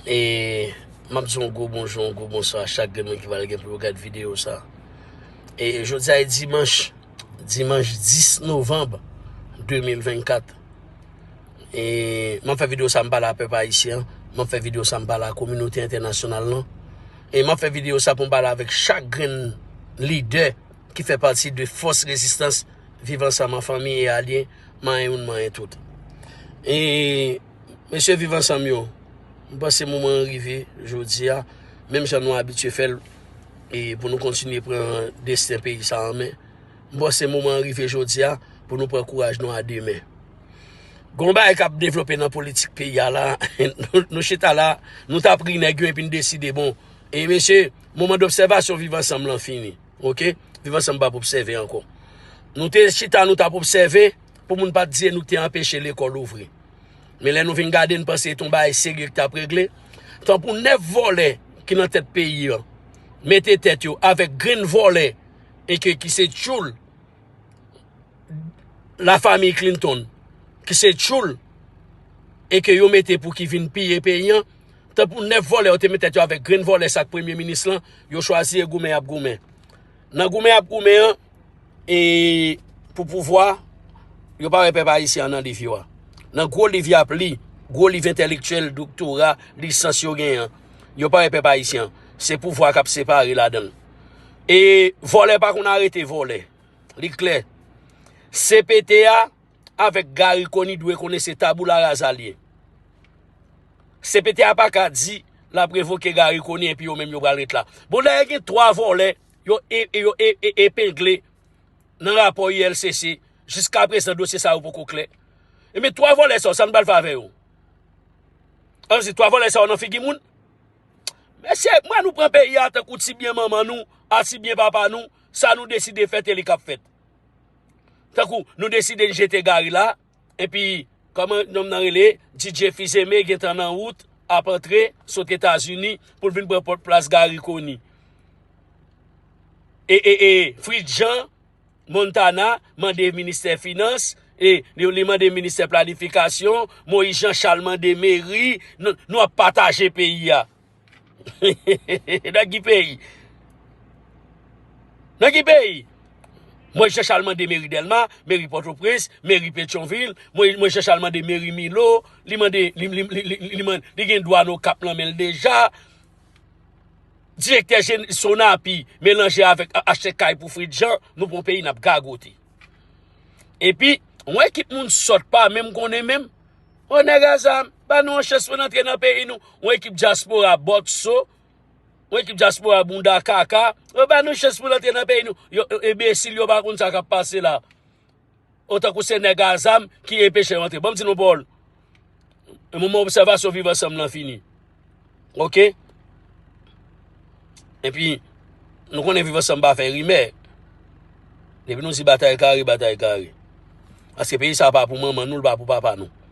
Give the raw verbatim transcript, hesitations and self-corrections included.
E m ap di yon gwo bonjou, yon gwo bonswa a chak grenn moun ki pral gen pou yo gad videyo sa. E jodi a e dimanch, dimanch dis novanm de mil vennkat. E m ap fè videyo sa, m pale a pèp ayisyen an, m ap fè videyo sa, m pale a kominote entènasyonal lan. E m ap fè videyo sa pou m pale avèk chak grenn lidè ki fè pati de fòs rezistans Viv Ansanm an, fanmi e alye, manyen youn, manyen tout. E mesye Viv Ansanm yo, m panse moman an rive jodi a, menm jan nou abitye fè l, e pou nou kontinye pran desten peyi sa an men. M panse moman an rive jodi a pou nou pran kouraj nou a de men. Gon bagay k ap devlope nan politik peyi a la, nou, nou chita la, nou t ap ri nèg yo epi n deside, bon, e mesye, moman dobsèvasyon Viv Ansanm lan fini. Oke? Viv Ansanm p ap obsève ankò. Nou te chita, nou t ap obsève pou moun pa t di e nou te anpeche lekòl ouvri. Men lè nou vin gade, n panse se yon bagay serye ki t ap regle. Tanpou nèf vòlè ki nan tèt peyi an, mete tèt yo avèk grenn vòlè e ke ki se tchoul lafanmi Clinton, ki se tchoul e ke yo mete pou ki vin piye peyi an, tanpou nèf vòlè yo te met tèt yo avèk grenn vòlè sa k premye minis lan, yo chwazi e goumen y ap goumen. Nan goumen y ap goumen an, e pou pouvwa, yo pa wè pèp ayisyen an nan liv yo a. Nan gwo liv y ap li, gwo liv entèlektyèl, doktora, lisans yo genyen an, yo pa wè pèp ayisyen an. Se pouvwa k ap separe ladan l. E vòlè pa konn arete vòlè. Li klè. C P T a avèk Garry Conille dwe konnen se tabula rasa l ye. C P T a pa ka di l ap revoke Garry Conille epi yo menm yo pral ret la. Bon, dayè gen twa vòlè yo, e, e, yo e, e, epengle nan rapò U L C C. Jiska prezan, dosye sa yo poko klè. Ebyen, twa vòlè sa yo, sa n pral fè avè yo? An di, twa vòlè sa yo nan figi moun? Mesye, mwen nou pran peyi a tankou ti byen manman nou, a ti byen papa nou, sa nou deside fèt e li k ap fèt. Tankou nou deside n jete Garry la, epi, kòman nonm nan rele, D J Fils-Aimé gentan nan wout, ap antre, sot Etazini, pou l vin pran pòt plas Garry Conille. E, e, e, Fritz Jean, Montana mande ministè finans, e li, li mande ministè planifikasyon, Moïse Jean Charles mande meri, nou, nou ap pataje peyi a. Nan ki peyi? Nan ki peyi? Moïse Jean Charles mande meri Dèlma, meri Pòtoprens, meri Petyonvil, Moïse, Moïse Jean Charles mande meri Milo, li mande, li, li, li, li, li, li mande, li gen dwàn Okap nan men l deja. Direktè Sonapi melanje avèk achte kay pou Fritz Jean, nou pran peyi n ap gagote. Epi, yon ekip moun sòt pa menm konnen menm. O nèg a zam, ba nou yon chans pou n antre nan peyi nou. Yon ekip dyaspora bòt so, yon ekip dyaspora bounda kaka. O ba nou chans pou n antre nan peyi nou. Yo, yo enbesil, yo pa konn sa k ap pase la. Otankou se nèg a zam ki enpeche yo antre. Ban m di nou pawòl. E moman obsèvasyon Viv Ansanm lan fini. Oke? Epi, nou konnen Viv Ansanm pa fè rimè. Depi nou di batay kare, batay kare. Paske peyi sa a pa pou manman nou, li pa pou papa nou.